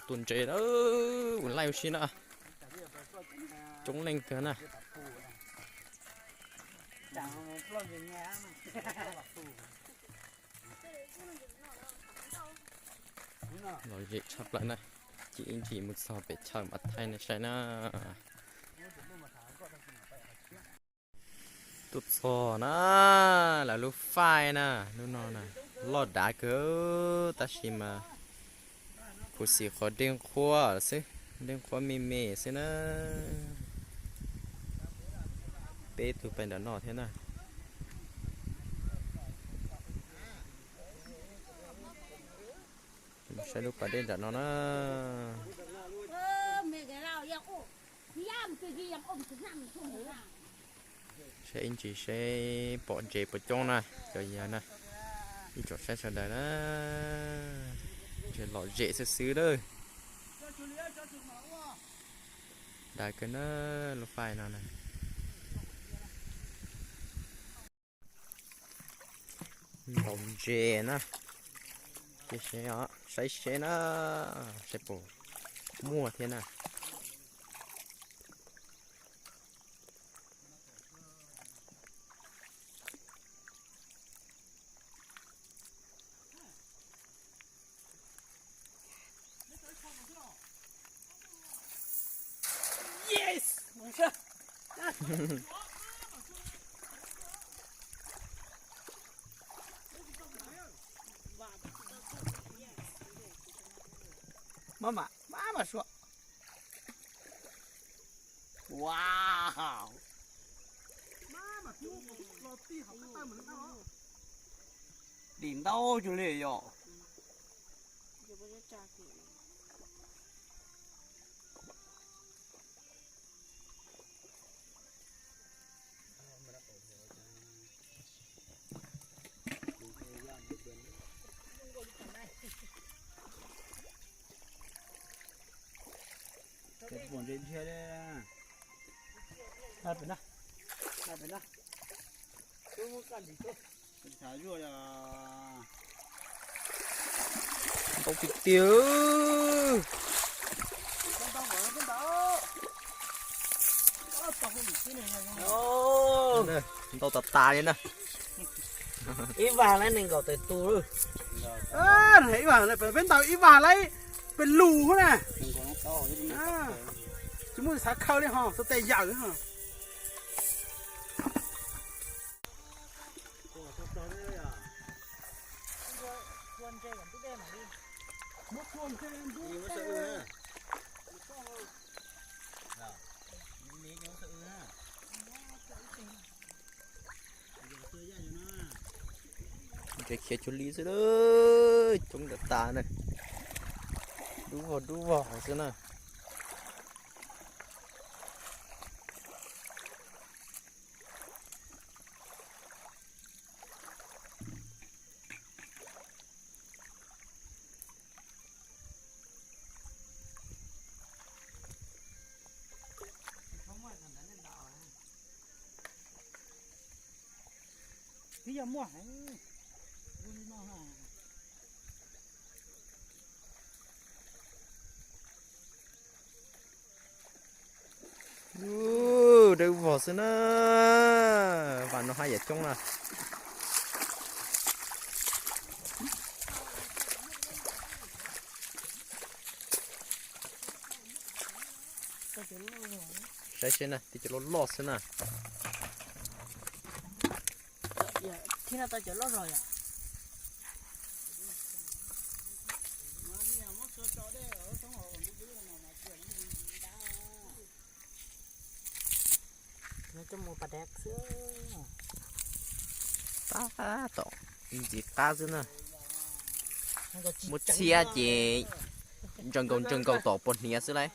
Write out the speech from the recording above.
Tus ntses na, ua laij ua si na, coob leej kawg na. Lom zem tshaj plaws na, ces ib ntsis mus txog pem chaw mam thaij nej saib na. Tuaj txog na, lawv lub faij na, lub no na, loj dav kawg tab sis mas khuv xim qhov dej nqhuab xwb, dej nqhuab me me xwb na. Peb tug pem nram no thiab na. Saib lub pas dej nram no na. Saib ib ntsis seb pom ntses puas coob na, cov yawg na, ib tsoom saib sawv daws na. Ntses lom zem xwb xwb lawm. Dav kawg na, lub faij no na. Ntaus ntses na, cia seb os, saib seb na, saib puas muaj thiab na. Maj mam, maj mam suav. Wow. Dim ntau cuag li yom. Pom ntses dhia li. Pem na, pem na. Ntau tiag tiag. Ntau tas tas li na. Ib vag laib nees nkaum tawm tus. Ib vag, peb ntaus ib vag laib pes lus na. Tsis muaj xav khaws li ho, txog tes yawm ho. Ntses khiav cuag li xwb, coob nram tas na. Dub vog dub vog xwb na. Twb yog muaj heev. Dawb vog xwb na. Vas no haj yam coob na. Saib seb na, tib cov loj loj xwb na. Tab tom ntxiv qab xwb na. Muab txhiab ces ntsaws nkaus ntsaws nkaus tom puas hniav xwb lauj.